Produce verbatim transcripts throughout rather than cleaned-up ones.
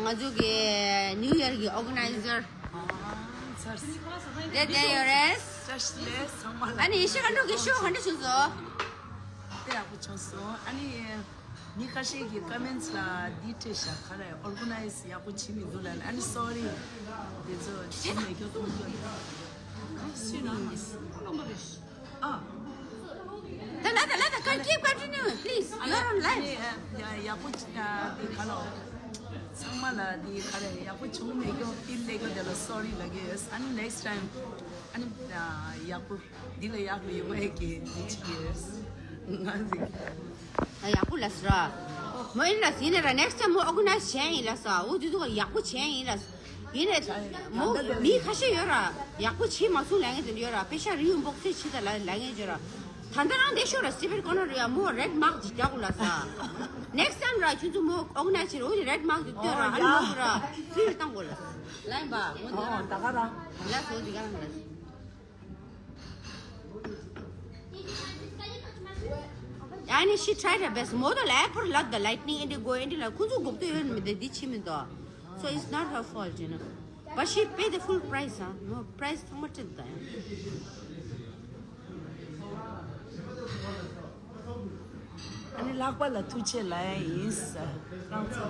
ང་ཚོ་གི་ནིའུ་ཡར་གི་ཨོ་ག་ནའི་ཛར་ཨ་ཚར་སོང་། དེ་དེ་ཡོད་རེད། བཀྲ་ཤིས་བདེ་ལེགས་ཚང་མ་ལ། ཨ་ནི་ཡེ་ཤེས་སྒང་དྲུག་གི་ཤོ་ག་འདྲ་བྱུང་སོང་། དཔེ་ཡག་པོ་བྱུང་སོང་། ཨ་ནི་མི་ཁ་ཤས་ཀྱིས་ཀོ་མེན་ཊི་ལ་འདི་བྲིས་ཤག་ག་རེ་ཨོར་ག་ནའི་ཛི་ཡག་པོ་བྱེད་མི་འདུག་ལབ་ནས། ཨ་ནི་སོ་རི། དེ་ཚོ་བྱེད་མེད་རྒྱུ་གཏོང་རྒྱུ། ཨ། ད་ལ་ད་ལ་ད་ཀ་keep continue please, you're on live. ཡ་ཡག་པོ་ཅི་ད་དེ་ག་ལོ། ཚང་མ་ལ་དེ་ག་རེ་ཡག་པོ་བྱུང་མེད་ཀྱང་ཕིལ་ལེགས་ཀྱང་དེ་ལ་སོ་རི་ལབ་ཀྱི་ཡོད། ཨ་ནི་next time ཨ་ནི་ཡག་པོ་འདི་ལ་ཡག་པོ་ཡོང་ཡས་ཀྱི་འདི་བྱེད་ཀྱི་ཡོད། ང་ཟིག་ཡག་པོ་ལབ་སོང་ར། མོ་ཡིན་ལ་ཟིན་ནས་ར་next time མོ་organize་བྱས་ཡིན་ལབ་སོང་། འོ་དེ་དུས་ཡག་པོ་བྱས་ཡིན་ལབ་སོང་། ཡིན་ནས་མོ་མི་ཁ་ཤས་ཡོད་ར། ཡག་པོ་བྱེད་མ་སོང་ལབ་མཁན་དེ་འདྲ་ཡོད་ར། པེ་ཤ་རི་ཡུ་འབོག་སེ་བྱེད་ད་ལབ་ལབ་མཁན་ཡོད་ར། ད་ལྟ་རང་བསྡད་ཤོག་ར། སི་པེར་ཀོ་ནར་ཡ་མོ་རེད་མཱག་ཅིག་རྒྱག་དགོས་ལབ་སོང་། next time ར་ཁྱོད་ཚོ་མོ་organize་བྱེད་ར། འོ་དེ་རེད་མཱག་དེ་སྟོན་ར། ཨ་ནི་མོ་ར་ཕིལ་བཏང་དགོས་ལབ་སོང་། ལབ་ཡིན་པ་མོ་དེ་ར། ད་ག་རང་ལབ་སོང་། དེ་ག་རང་ལབ་སོང་། ཨ་ནི་she tried her best. མོ་དང་ལ་ཨེ་པར་ལ་the lightning and go and ལ་ཁོ་ཚོ་གོ་བསྡད་ཡོད་མི་འདུག་འདི་ཕྱི་མི་འདུག so it's not her fault, you know. But she paid the full price, huh? མོ་པ་རའི་སི་ཚང་མ་སྤྲད་འདུག་ཨ་ནི་ལྷག་པ་ལ་ཐུགས་རྗེ་ཆེ་ལབ་ཡ་ཡིན་ས། རང་ཚོ།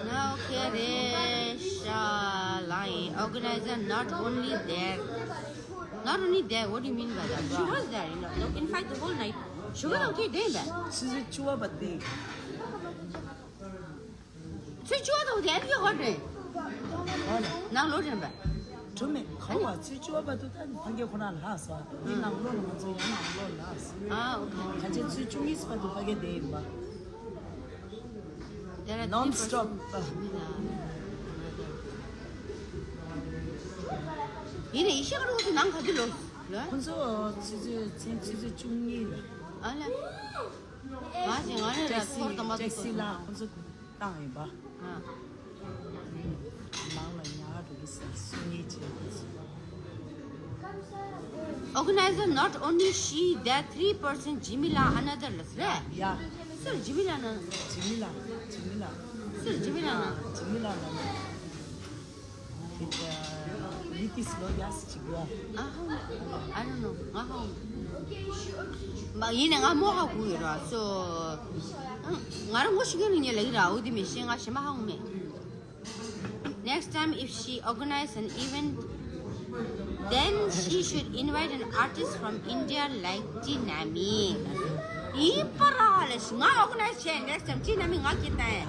No, Keresha lying. Organizer not only there, not only there. What do you mean by that? She was there, you know. In fact, the whole night. She was okay, there. ཆུ་ཚོད་བཅུ་པ་བར་དུ། ཆུ་ཚོད་བཅུ་པ་དང་དེ་ཡང་ཡོད་ཧོ་ནས། ནང་ལོགས་རེད་པ། གྲུབ་མེད་གང་བ་ཆུ་ཚོད་བཅུ་པ་བར་དུ་ད་ཕ་གི་ཁོ་ན་ལྷག་སོང་། འདི་ནང་ལོགས་ལ་ང་ཚོ་ཡང་ནང་ལོགས་ལ་ལྷག་སོང་། ཨ། ཨོ་ཁེ། ག་ཚོད་ཆུ་ཚོད་བཅུ་གཉིས་བར་དུ་ཕ་གི་བསྡད་ཡིན་པ། There are three persons. Non-stop. ཡིན་ནའི་ཡེ་ཤེས་སྒང་དྲུག་ཁོ་ཚོ་ནང་ག་དུས་ལོག་ལ། ཁོ་ཚོ་ཆུ་ཚོད་མཚན་ཆུ་ཚོད་བཅུ་གཉིས་ལ། ཨ་ལ། ང་ཞིག་ང་རེ་ར་ཊེག་སི་སྐོར་དང་མ་ཊེག་སི་ལ་ཁོ་ཚོ་བཏང་ཡིན་པ། ཨ། ནང་ལ་ཉལ་འགྲོ་གི་ཟེར་སུ་ཉལ་བྱེད་ཀྱི་ཟེར། Organizer, not only she, there three person, Jimila, another ལ་ཟེར། ཡ། སུ་ཇི་མི་ལ་ན། ཇི་མི་ལ། ཇི་མི་ལ། སུ་ཇི་མི་ལ་ན། ཇི་མི་ལ་ན། དེ་ལི་ཏི་སི་ལོ་ཡ་སི་ཅི་གོ། ཨ་ཧོ། I don't know. ང་ཧོ། མ་ཡིན་ནས་ང་མོ་ཧ་གོ་ཡོད་ར། སོ། ང་རང་ངོ་ཤེས་མཁན་ལ་ངས་ལབ་ཀྱི་ར། འོ་དེ་མི་ཤེས། ང་གཞན་པ་ཧ་གོ་མེད། Next time if she organize an event, then she should invite an artist from India like ཅི་ན་མི། ཡིན་པ་ར་ལ་ང་organize བྱས། Next time ཅི་ན་མི་ང་ཁྱེད་ལྟ་ཡ།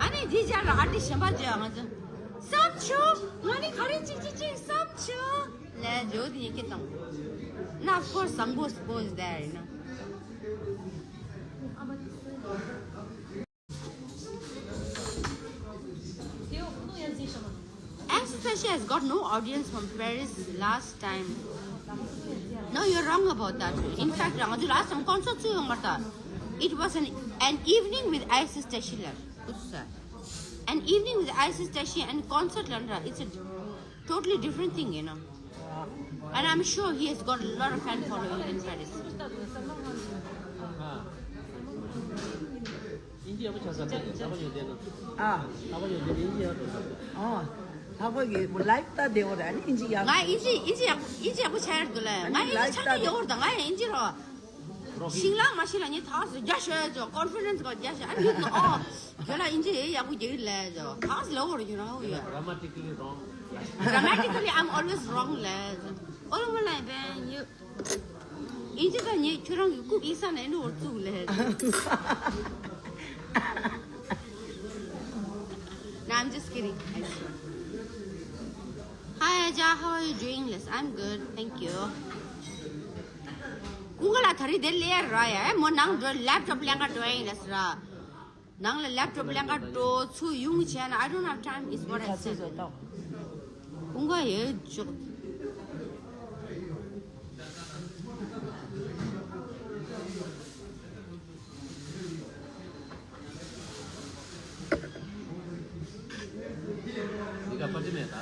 ཨ་ནི་ཇི་ཇར་ལ་ཨར་ཊིསི་གཞན་པ་བརྗོད། ང་ཚོ་བསམ་བྱུང་། ང་ནི་ག་རེ་ཅིག་ཅིག་ཅིག་བསམ་བྱུང་ལས་བརྗོད་དེ་ཡི་ཁྱེད་དང་། Now of course བཟང་པོ་སི་པོ་ཨིས་དེ་ཡིན་ན། Anastasia has got no audience from Paris last time. No, you're wrong about that. In fact, wrong. The last time concert too, Martha. It was an, an evening with Isis Teshiler. An evening with Isis Teshi and concert Landra. It's a totally different thing, you know. And I'm sure he has got a lot of fan following in Paris. ཨ། ཨ། ལྷག་པ་གི་ལའིབ་ལྟ་བསྡད་ཡོད་རེད། ཨ་ནི་ཨིན་ཇི་ཡག་ང་ཨིན་ཇི་ཨིན་ཇི་ཡག་ཨིན་ཇི་ཡག་པོ་ཆགས་ཡོད་འདུག་ལ། ང་ཨིན་ཇི་ཆགས་ཀྱི་ཡོད་རེད་ད། ང་ཨིན་ཇི་རོ། ཤིང་ལ་མ་ཤིང་ལ་ངས་ཐག་སུ་རྒྱ་ཤོད་ཅོ་ཀོན་ཕི་ཌེན་སི་གོ་རྒྱ་ཤོད། ཨ་ནི་ཨོ་རྒྱ་ལ་ཨིན་ཇི་ཡག་པོ་རྒྱག་གི་ལ་ཅོ་ཐག་སུ་ལ་འོར་ཡོད་ར་ཧོ་ཡོད། Grammatically wrong. Grammatically, I'm always wrong ལ་ཅོ། ཨོ་ལོ་མ་ལ་བན་ཡོད། ཨིན་ཇི་ད་ཉེ་ཁྱོད་རང་གི་རྐུབ་ཡིག་ས་ནས་ནི་འོར་བཙུགས་ལས། No, I'm just kidding. I swear. Hi, Aja. How are you doing? Yes, I'm good. Thank you. ཀུན་དགའ་ལགས་ད་རེས་དེ་ལས་ར་ཡ། མོ་ནང་འགྲོ་ལེབ་ཊོབ་ལེན་ག་འགྲོ་ཡིན་ལས་ར། ནང་ལ་ལེབ་ཊོབ་ལེན་ག་འགྲོ་ཚུར་ཡོང་བྱས་ན། I don't have time is what I said. ཀུན་དགའ་ཡོད་ཅོག་མི་ག་པ་ཏི་མེད་ད།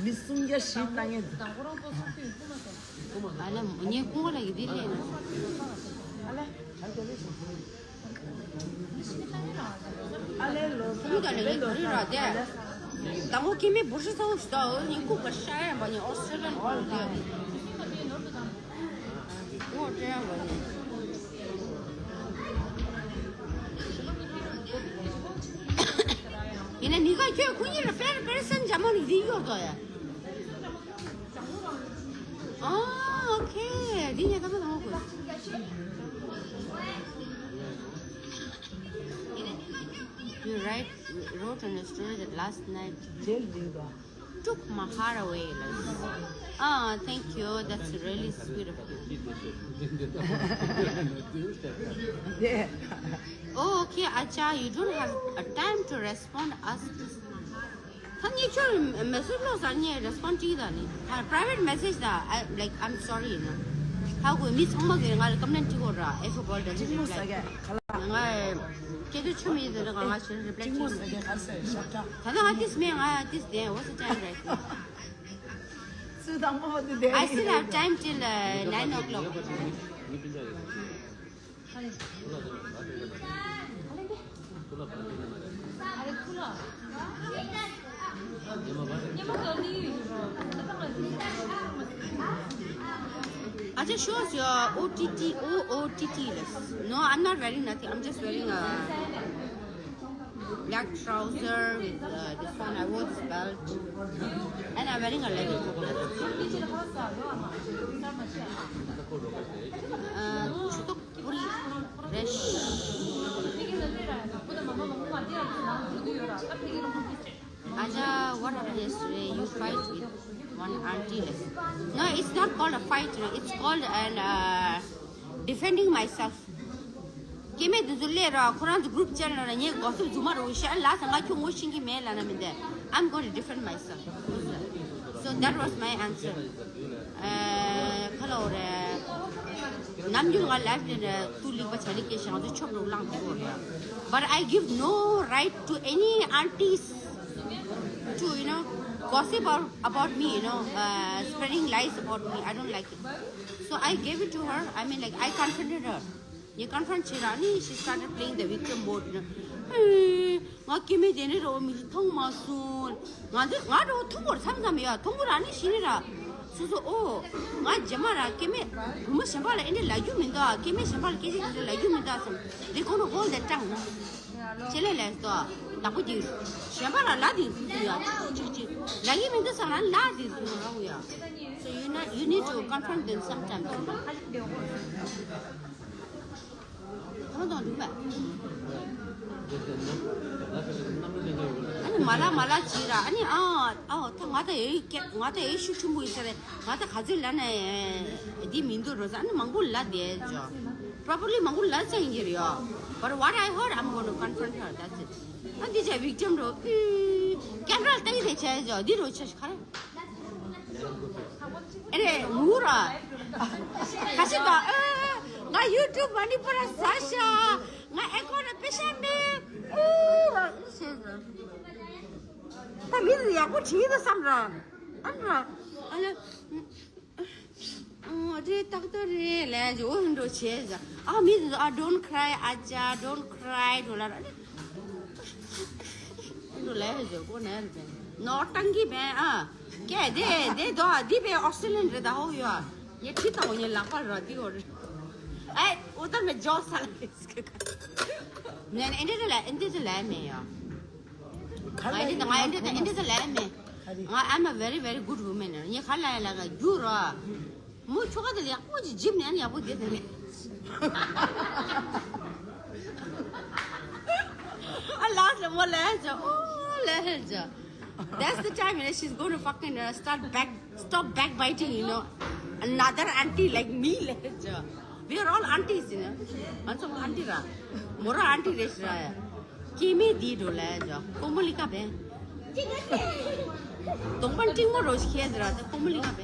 མི་གསུམ་ ཡ་ཤི་ཏང་ཡེ། ཨ་ལ་ངས་ཀུང་བ་ལ་ཡི་དེ་ལས་ན། ཨ་ལེ་ལོ་ཀུང་ག་ལ་ངས་ག་རེ་ར་དེ། དང་པོ་ཀེ་མེ་འབུར་ཤི་ཚ་བོ་ཞིག་ད་འོ་ངས་ཀུ་ག་ཤ་ཡ་བ་ནི་ཨོ་སི་ཊྲེ་ལི་ཡན་ཀུང་དེ། ངོ་སྤྲད་ཡ་བ་ནི། ཡིན་ན་ནི་ག་ཁྱོད་ཁོ་གཉིས་ལ་དཔེར་དཔེར་སེམས་འཇམ་མོ་ནི་འདི་གཡོར་དོ་ཡ། ཨ། ཨོ་ཁེ། འདི་ངས་ད་མ་དང་གོ། You write, wrote in a story that last night took my heart away. Ah, thank you. That's really sweet of you. Oh, okay, Acha, you don't have a time to respond us. ད་ངས་ཁྱོད་མེ་སེ་ཇི་ལོག་ཟེར་ངས་རེ་སི་པོན་ཌི་བྲིས་ད་ནི། ད་པ་རའི་ཝེ་ཊི་མེ་སེ་ཇི་ད། I, like, I'm sorry ཡིན་ན། ཧ་གོ། མི་ཚང་མ་གིས་ང་ལ་ཀོམ་མེན་ཊི་བྲིས་གོ་ར། If you call the reply. ང་སྐད་དོད་ཆུ་མི་ཡིན་ཟེར་ན་ང་ང་ཞིག་རི་པ་ལའི་བྲིས་མི་ཡིན། ད་ལྟ་ང་ཏིས་མེད། ང་ཏིས་དེ། What's the time right now? I still have time till uh, nine o'clock. I just shows your O T T, O O T T list. No, I'm not wearing nothing. I'm just wearing a black trouser with uh, this one. I wore this belt. And I'm wearing a leather coat. Uh, Puri Resh. Aja, what happened yesterday? You fight with one auntie. Like, no, it's not called a fight. You know, it's called an uh, defending myself. ཀེ་མེ་དེ་ཚོ་སླེབས་ར། ཁོ་རང་ཚོ་གུ་རུབ་ཅན་ལ་ངས་གོ་སུབ་རྫུན་མ་རུ་ཤ་ལ་ས། ང་ཁྱོད་ངོ་ཤེས་ཀྱི་མེད་ལབ་ན་མི་འདས། I'm going to defend myself. So that was my answer. ཁ་ལོ་རེ། ནམ་རྒྱུན་ང་ལའིབ་ནས་ཏུ་ལིག་པ་བྱ་ལིག་སྐད་ཤང་ཚོ་ཆོབ་རུ་བླངས་འདུག་ར། But I give no right to any aunties to, you know, gossip about, about me, you know, uh, spreading lies about me. I don't like it. So I gave it to her. I mean, like, I confronted her. ངས་ཀོན་ཕོན་བྱས་ར་ནི། She started playing the victim mode. ང་ཀེ་མེ་དེ་ནས་རོ་མི་མཐོང་མ་སོང་། ང་ཚོ་ང་རོ་མཐོང་བར་མཚམས་མཚམས་ཡ་མཐོང་བར་ནི་ཤི་ནི་ར། སོ་སོ་ཨོ། ང་རྗེས་མ་ར་ཀེ་མེ་བུ་མོ་གཞན་པ་ལ་ཨེ་འདྲ་ལབ་རྒྱུ་མི་འདུག་ཀེ་མེ་གཞན་པ་ལ་སྐད་ཆ་དེ་འདྲ་ལབ་རྒྱུ་མི་འདུག་བསམ། They gonna hold their tongue. ཆེ་ལེ་ལེ་སོ། བདག་པོ་གྱིས་གཞན་པ་ལ་ལབ་དེ་སུ་སུ་ཡ་ཅིག་ཅིག་ཅིག་ལབ་ཀྱི་མི་འདུག་བསམ་ན་ལབ་དེ་སུ་ར་འུ་ཡ། So you know, you need to confront them sometimes. ཁ་མ་དང་འདུག་མེད། ཨ་ནི་མ་ལ་མ་ལ་བྱེད་ར། ཨ་ནི་ཨ་ཨ་ད་ང་ད་ཡེ་སྐད་ང་ད་ཡེ་ཤུགས་ཆེན་པོ་ཡིན་ས་རེད། ང་ད་ག་ཚོད་ལབ་ན་འདི་མི་འདུག་རོ་ཟེར། ཨ་ནི་མང་པོ་ལབ་བསྡད་ཅོ། Probably མང་པོ་ལབ་ཚར་ཡིན་གྱི་རེད་ཡོ། But what I heard, I'm gonna confront her, that's it. ཨ་འདི་ཆ་བིག་ཊམ་རོ། ཀེམ་ར་ལྟ་གི་རེད་བྱས་ཅོ། འདི་རོ་ཆ་ཤི་ཁ་རེད། ཨེ་རེད་ངུ་ར། ཁ་ཤི་ག་ཨ། ང་ཡུ་ཊུབ་མ་ནི་པ་ར་ཟ་ཤ། ང་ཨེ་ཀོ་ར་པེ་ཤ་མེད། ཨུ་ར་ཨུ་ཟེར་ཟེར། ད་མི་ཡག་པོ་བྲིས་ད་བསམ་ར། ཨ་ར། ཨ་ལ། ཨ་རེད་ཏག་ཏག་རེད་ལས་ཇོ་འགྲོ་བྱས་ཟ། ཨ་མི་ཨ། Don't cry, Acha, don't cry འགྲོ་ལ་ར། འགྲོ་ལས་ཇོ་ཀོ་ནས་རེད། ནོར་བཏང་གི་མེད་ཨ། ཀྱེ་དེ་དེ་དོ་འདི་པའི་ཨོ་སི་ཊྲེ་ལི་ཡན་རེད་ད་ཧོ་ཡོ། ངས་ཁྲིད་དང་ངས་ལག་པ་ར་འདི་ཧོ་རེད། ཨེ་འོ་ད་མེད་ཇོ་ས་ལ་ནས་ཨེ་འདྲ་ལ་ཨེ་འདྲ་ལ་མེད་ཡོ། ང་ཨེ་འདྲ་ང་ཨེ་འདྲ་ཨེ་འདྲ་ལ་མེད། ང་I'm a very very good woman. ངས་ག་ལ་ཡ་ལ་ག་རྒྱུ་རོ། མོ་ཁྱོ་ག་དེ་ཡག་པོ་ཅིག་འཇིབ་ནས་ཡག་པོ་བསྡད་དེ་ལས། ཨ་ལགས་ལ་མོ་ལས་ཅོ། ཨོ་ལས་ཅོ། That's the time, you know, she's going to fucking uh, start back, stop backbiting, you know. Another auntie like me, ལས་ཅོ། We are all aunties, you know. ང་ཚོ་ཨན་ཊི་ར། མོ་ར་ཨན་ཊི་རེད་ཤི་ར་ཡ། སྐྱེ་མེད་འདི་འགྲོ་ལས་ཅོ། ཀོ་མོ་ལི་ཀ་བེ། གདོང་པ་འབྲིང་མོ་རོ་ཞིག་ཁྱེར་ཟེར་ར་ད་ཀོ་མོ་ལི་ཀ་བེ།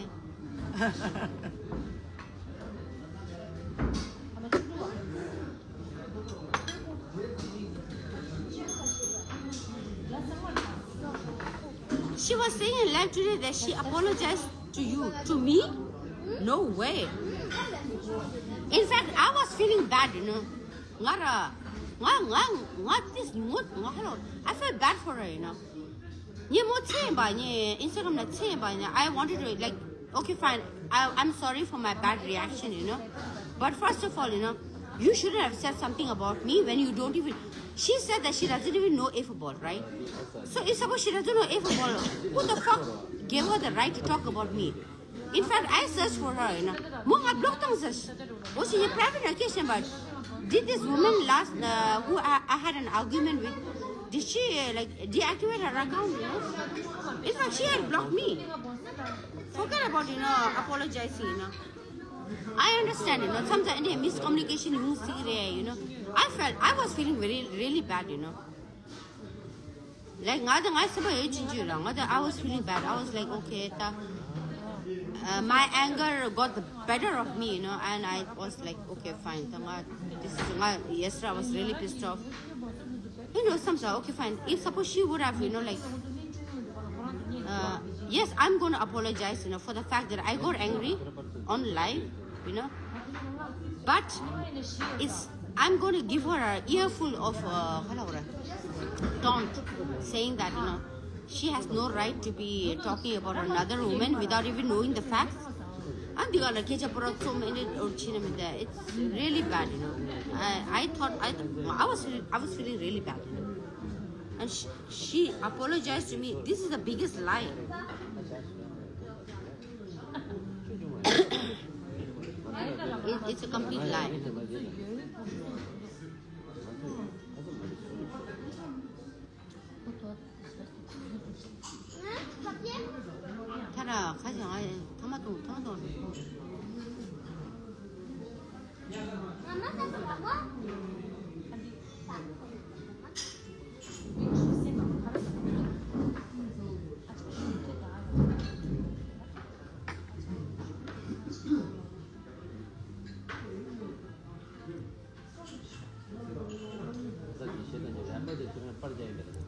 She was saying in live today that she apologized to you, to me? No way. In fact, I was feeling bad, you know. ང་ར་ང་ང་ང་this ངོ་ང་ཧ་ལོ། I felt bad for her, you know. ངས་མོ་ཚེ་ཡིན་པ་ངས་Instagram ལ་ཚེ་ཡིན་པ་ངས། I wanted to, like, okay, fine, I, I'm sorry for my bad reaction, you know. But first of all, you know, you shouldn't have said something about me when you don't even. She said that she doesn't even know F ball, right? So if suppose she doesn't know F ball, who the fuck gave her the right to talk about me? In fact, I searched for her, you know. མོ་ང་block བཏང་ཟེར། ཨོ་ཞེ་ཡེ་private location, but did this woman last, uh, who I, I had an argument with, did she, uh, like, deactivate her account, you know? In fact, she had blocked me. Forget about, you know, apologizing, you know. I understand, you know, sometimes any miscommunication you see there, you know. I felt, I was feeling very, really bad, you know. Like, ང་དང་ང་སེམས་པ་ཡོད་ཅིག་ཅིག་ར་ང་དང་I was feeling bad. I was like, okay, ད, uh, my anger got the better of me, you know, and I was like, okay, fine. ད་ང་this is ང་yesterday I was really pissed off. You know, some sort, okay, fine. If suppose she would have, you know, like, uh, yes, I'm gonna apologize, you know, for the fact that I got angry on live, you know. But it's, I'm gonna give her a earful of, uh, ཁ་ལ་བོ་ར། Taunt, saying that, you know, she has no right to be talking about another woman without even knowing the facts. And the other, ketchup or so many or chinamita. It's really bad, you know. I, I thought, I, I was, I was feeling really bad, you know. And she, she apologized to me. This is the biggest lie. It, it's a complete lie. ཐ་ར་ཁ་ཞང་ཨ་ཐ་མ་ཐོང་ཐ་མ་ཐོང་།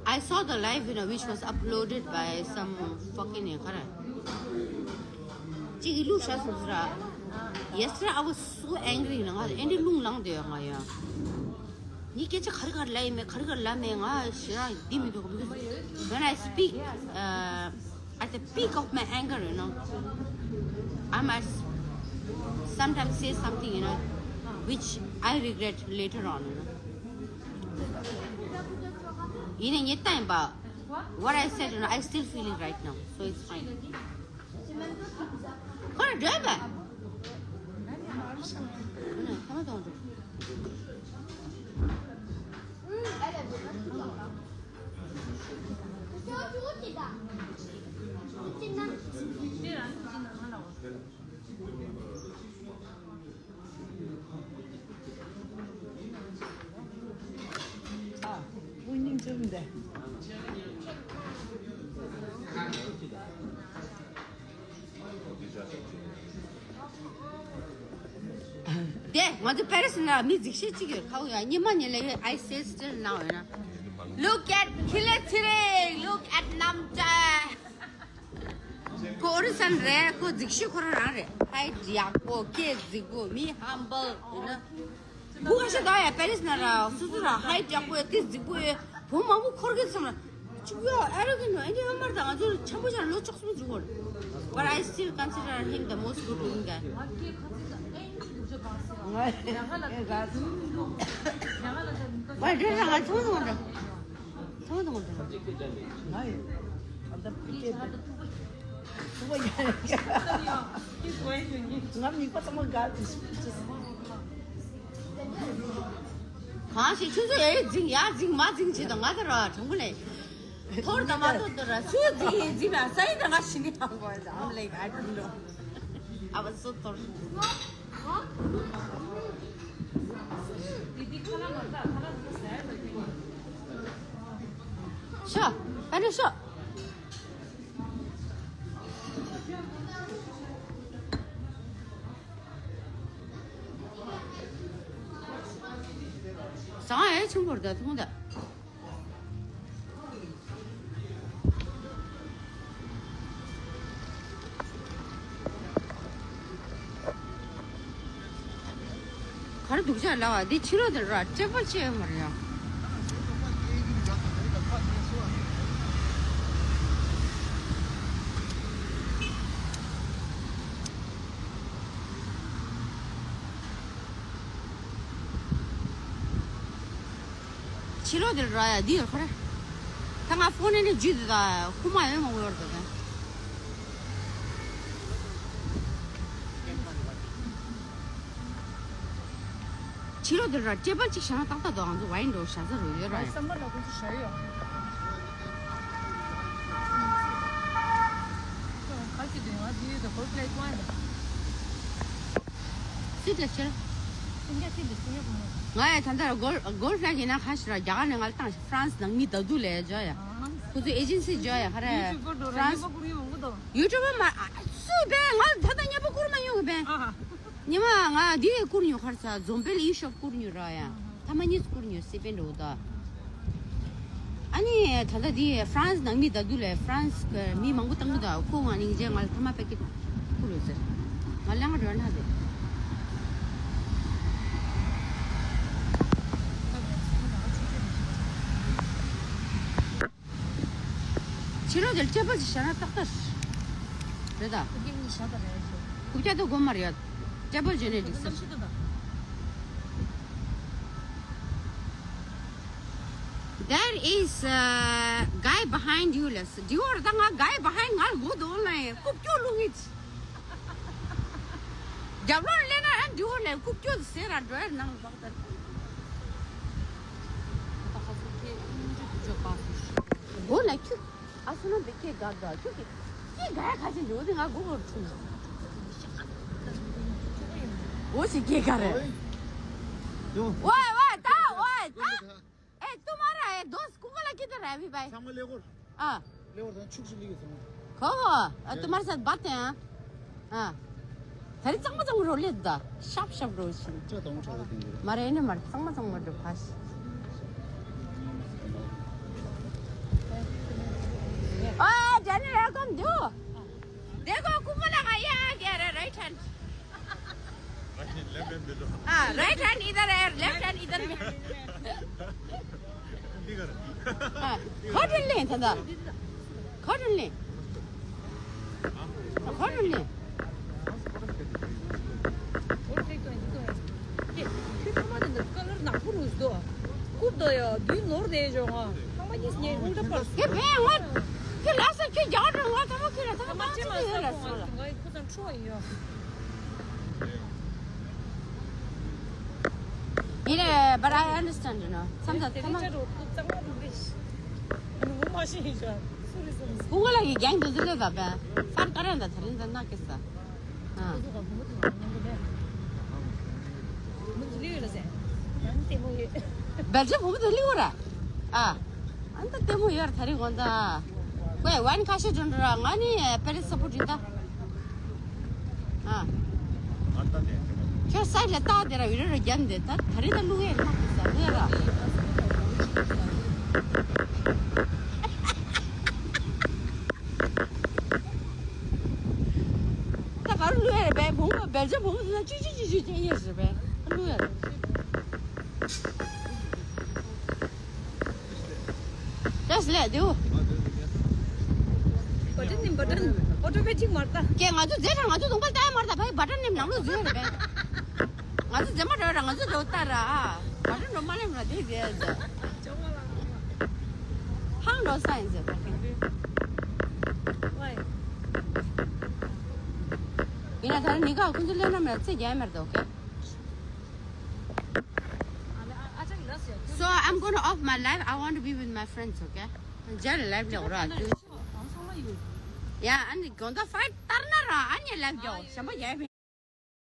I saw the live, you know, which was uploaded by some fucking ཁ་ར། ཅིག་གི་ལུག་ཤ་སོང་ཟེར་ར། Yesterday I was so angry, you know. ང་ཨེ་འདྲ་རླུང་ལངས་དེ་ཡོད་ང་ཡ། ངས་སྐད་ཆ་ག་རེ་ག་རེ་ལབ་ཡིན་མེད་ག་རེ་ག་རེ་ལབ་མེད། ང་ཞེ་དྲག་འདི་མི་འདུག When I speak, uh, at the peak of my anger, you know, I might sometimes say something, you know, which I regret later on, you know. ཡིན་ནའི་ངས་བལྟས་ཡིན་པ། What I said, you know, I still feeling right now, so it's fine. ཁོ་ར་འདྲ་བ། ཁོ་ན་ཁ་མ་གཏོང་འདྲ། ཨ། དཔུང་སྙིང་རྗེ་མོ་འདི། དེ་ང་ཚོ་པེ་རི་སི་ན་མི་རྫིག་ཤོས་གཅིག་ཡོད། ཁ་བོ་ཡ་ཉི་མ་ཉི་ལ་ཡོད། I say still now, you know. Look at ཁི་ལེ་ཚེ་རིང་། Look at རྣམ་དཔྱོད། ཁོ་ཨོ་རི་སན་རེད། ཁོ་རྫིག་ཤོས་ཁོ་རང་རང་རེད། ཧའིཊ་ཡག་པོ། སྐད་རྫིག་པོ། མི་ཧམ་བལ་ཡིན་ན། བུ་ཁ་ཤས་ད་ཡ་པེ་རི་སི་ན་ར་སོ་སོ་ར་ཧའིཊ་ཡག་པོ་ཡོད། དེ་རྫིག་པོ་ཡོད། བུ་མང་པོ་འཁོར་གི་སོང་ར། ཅིག་ཡོ་ཨེ་རོ་གི་ནོ་ཨེ་འདྲ་ཡོད་མ་རེད། ད་ང་ཚོ་ཆེན་པོ་ཆགས་ལོ་བཅུ་གསུམ་འགྲོ་གི་རེད། But I still consider him the most good looking guy. ང་འདྲ་ར་ང་ཚོ་ང་འདྲ། ཐོང་ཐོང་ཐོང་། ང་ཡི་ཨ་ད་ཕུ་ཅེ་ཏེ། ཐུ་བ་ཡ་ཡ། ང་མི་པ་ཚང་མ་དགའ་ཏེ་ཕུ་ཅེ། གང་ཞིག་ཁྱོད་ཚོ་ཡ་ཡ་འཛིང་ཡ་འཛིང་མ་འཛིང་བྱེད་དང་ང་ད་ར་གྲོང་པོ་ལས། ཐོར་དང་མ་ཐོར་དུ་ར་སུ་འཛིང་ཡིན་འཛིང་མ་ས་ཡིན་ད་ང་ཞི་ནི་ཧང་གོ་ཡ། I'm like, I don't know. I was so torn. ཤོ། པ་ནི་ཤོ། ཟངས་ཨེ་ཆུང་བོར་ད་ཐུང་ད། སྡུག་ཅག་ལབ་པ་འདི་ཕྱི་ལོགས་དེ་ར་ཊེ་བལ་ཅིག་ཡོད་མ་རེད་ཡ། ཕྱི་ལོགས་དེ་ར་ཡ་འདི་ཡོད་ཁ་རེད། ད་ང་ཕོན་ནས་ནས་འཇུས་འདུག་ད་ཁུག་མ་ཡོད་མང་པོ་ཡོད་རེད་ད། ཕྱི་ལོགས་དེ་ར་ཊེ་བལ་ཅིག་བཞག་ན་ཏག་ཏག་འདུག་ང་ཚོ་ཝའིན་འགྲོ་བཞག་ས་རུ་ཡོད་ར་ཡ། སམ་མར་ལ་ཁོ་ཚོ་བཞག་ཡོད། ག་ཅི་དེ་ང་དེ་ཡོད་ད་གོ་ཕི་ལའི་ཊི་ཝན་ད། སི་ཏྲ་ཤར། སུང་ག་སི་ཏྲ་སུང་ག་བུ་མོ། ང་ཡ་ད་ལྟ་གོལ་གོལ་ཕི་ལེག་ཡིན་ན་ཁ་ཤི་ར་རྒྱ་གར་ནས་ང་ལ་བཏང་ཤག་ཧྥ་རན་སི་ནང་མི་ད་དུ་ལས་ཇོ་ཡ། ཁོ་ཚོ་ཨེ་ཇེན་སི་ཇོ་ཡ་ཧ་ར། ཧྥ་རན་སི་ཡུ་ཊུབ་པར་མ་སུ་བས་ང་ད་ལྟ་ཉེ་པོ་བསྐུར་མ་མྱོང་གི་བས། ཉི་མ་ང་འདི་བསྐུར་མྱོང་ཁར་ཚ་འཛོམས་པའི་ལ་ཡི་ཤོབ་བསྐུར་མྱོང་ར་ཡ། ཐ་མ་གཉིས་བསྐུར་མྱོང་སི་པན་འགྲོ་ད། ཨ་ནི་ད་ལྟ་འདི་ཧྥ་རན་སི་ནང་མི་ད་དུ་ལས་ཧྥ་རན་སི་གི་མི་མང་པོ་བཏང་གི་ད་ཁོ་ང་ནིང་རྗེས་ང་ལ་ཐ་མ་པེ་ཀེ་ཁུ་རུ་ཟེར། ང་ལང་རོ་ན་དེ། ཕྱི་ལོགས་དེར་ཊེ་བལ་ཅིག་བཞག་ན་ཏག་ཏག་རེད་ད། ཁུག་ཀྱ་གཉིས་བཞག་པ་རེད་ཤོག་ཁུག་ཀྱ་དེ་དགོས་མ་རེད་ཡ། ཊེ་བལ་ཇེ་ནེ་ཊིག་ཟེར། There is a guy behind you ལས། འདི་བར་ད་ང་guy behind ང་ལ་མགོ་འདོགས་ལ་ཡིན་རྐུབ་ཀྱོག་བླུག་ངེས། རྒྱབ་ལོགས་སླེབས་ན་ཨ་འདི་བར་ལས་རྐུབ་ཀྱོག་ཟེར་ར་འགྲོ་ཡ་ནང་ལ་བག་ལྟར། མགོ་ལ་ཁྱུག་ཨ་སུ་ན་འདི་སྐད་དགའ་དགའ་ཁྱོད་ཀྱིས་སྐད་དགའ་ཡ་ཁ་ཅིག་འདུག་དེ་ང་སྒུག་གོ་ཁྲུམ། འོ་ཞིག་སྐད་དགའ་རེད། ཝའི་ཝའི་ད་ཝའི་ད། ཨེ་ཏུ་མ་ར་ཨེ་དོ་སྐུ་མ་ལ་ཀི་ཏ་ར་བི་བའི། ཚང་མ་ཀླད་ཀོར། ཨ། ཀླད་ཀོར་དང་ཕྱུགས་ཤིག་ལི་གི་ཚང་མ། ཁོ་ཨ་ཏུ་མ་ར་སད་བ་ཏེ་ཨ། ཨ། ད་རི་གཙང་མ་གཙང་མ་རོ་ལེ་ད། ཤབ་ཤབ་རོ་ཤིན། ཅ་དང་ཆ་ལ་ཏིང་གི་རེད། མ་རེད་ནི་མ་རེད་གཙང་མ་གཙང་མ་རོ་ཕ་ཤི། ཨ་ཇ་ནི་ར་ཀོམ་དུ། དེ་གོ་ཀུ་མ་ལ་ག་ཡ་ག་ར་right hand. Right hand, left hand, below. Ah, right hand इधर है, left hand इधर में. हाँ, खटन ले था दा। खटन ले। खटन ले। ཁྱོད་ཚང་མ་དེ་འདྲ་ཀ་ལར་ནག་པོ་རུ་སྡོ། རྐུབ་དོ་ཡ་དུས་ནོར་དེ་བྱུང་ང་། ཚང་མ་གཉིས་ཉེ་ཨུལ་ཏ་པར། ཁྱོད་བས་ང་། ཁྱོད་ལ་ས་ཁྱོད་རྒྱག་འགྲོ་ང་ཚང་མ་ཁྱོད་ལ་ཚང་མ་ཚང་མ་ཡོད་ལ་སོང་ལ། ཁོ་ཚང་ཁྲོ་ཡོད། ཡིན་རེད། But I understand, you know. བསམ་ཚ་ཚང་མ། ཁོང་ག་ལ་ཡི་རྒྱང་དུ་ཟིག་ལ་བབས་པས། སར་ཀ་རན་ད་ད་རིང་ད་ནག་གི་ས། ཨ། བེལ་ཇམ་བུ་མོ་དེ་ལིའུ་ར། ཨ། ཨ་ནི་ད་ལྟད་མོ་ཡོད་ར་ད་རེས་དགོང་དག་ཝེ་ཝན་ཁ་ཤས་འགྲོ་འགྲོ་ར། ང་ནི་པེ་རི་སི་སཔོར་ཊི་ཡིན་ད། ཨ། ཁྱོད་སའིཌ་ལ་ལྟ་དེ་ར་བི་ཌིའོ་ར་རྒྱབ་འདི་ད་ད་རེས་ད་བླུག་ཡས་ལྷག་གི་ས་ལྷག་ཡས་ར། ད་ག་རུ་བླུག་ཡས་རེད་པས། བུང་བ་བེལ་ཇམ་བུང་བ་ད་ཅུ་ཅུ་ཅུ་ཅུ་ཅན་ཡས་རེད་པས། ད་བླུག་ཡས་རེད། Just let do. བ་ཊན་ནི་བ་ཊན་ཨོ་ཊོ་མེ་ཊིག་མ་རེད་ད། ཀྱེ་ང་ཚོ་རྫས་དང་ང་ཚོ་གདོང་པ་ལྟ་ཡ་མ་རེད་ད། ཕ་གི་བ་ཊན་ནི་ནང་ལོགས་འཛུལ་ཡོད་རེད་པས། ང་ཚོ་རྫས་མ་འགྲོ་ར། ང་ཚོ་འགྲོ་ལྟ་ར། ཨ། བ་ཊན་འགྲོ་མ་ལེན་ར་དེ་རྫས་ད། ཧང་འགྲོ་ས་ཡིན་ཟེར་བ་ཊན། ཡིན་ན་ད་རེས་ནི་ག་ཁོང་ཚོ་ལེན་ན་མེད་ཚེ་རྒྱ་ཡ་མེད་ད། ཨོ་ཁེ། So I'm gonna off my live. I want to be with my friends, okay? རྗེས་ལ་ལའིབ་ལེགས་ར། ཡ་ཨ་ནི་དགོང་དག་ཕའིཊ་ལྟར་ན་ར་ཨ་ནི་ལའིབ་རྒྱག་ཞན་པ་ཡ་མེད།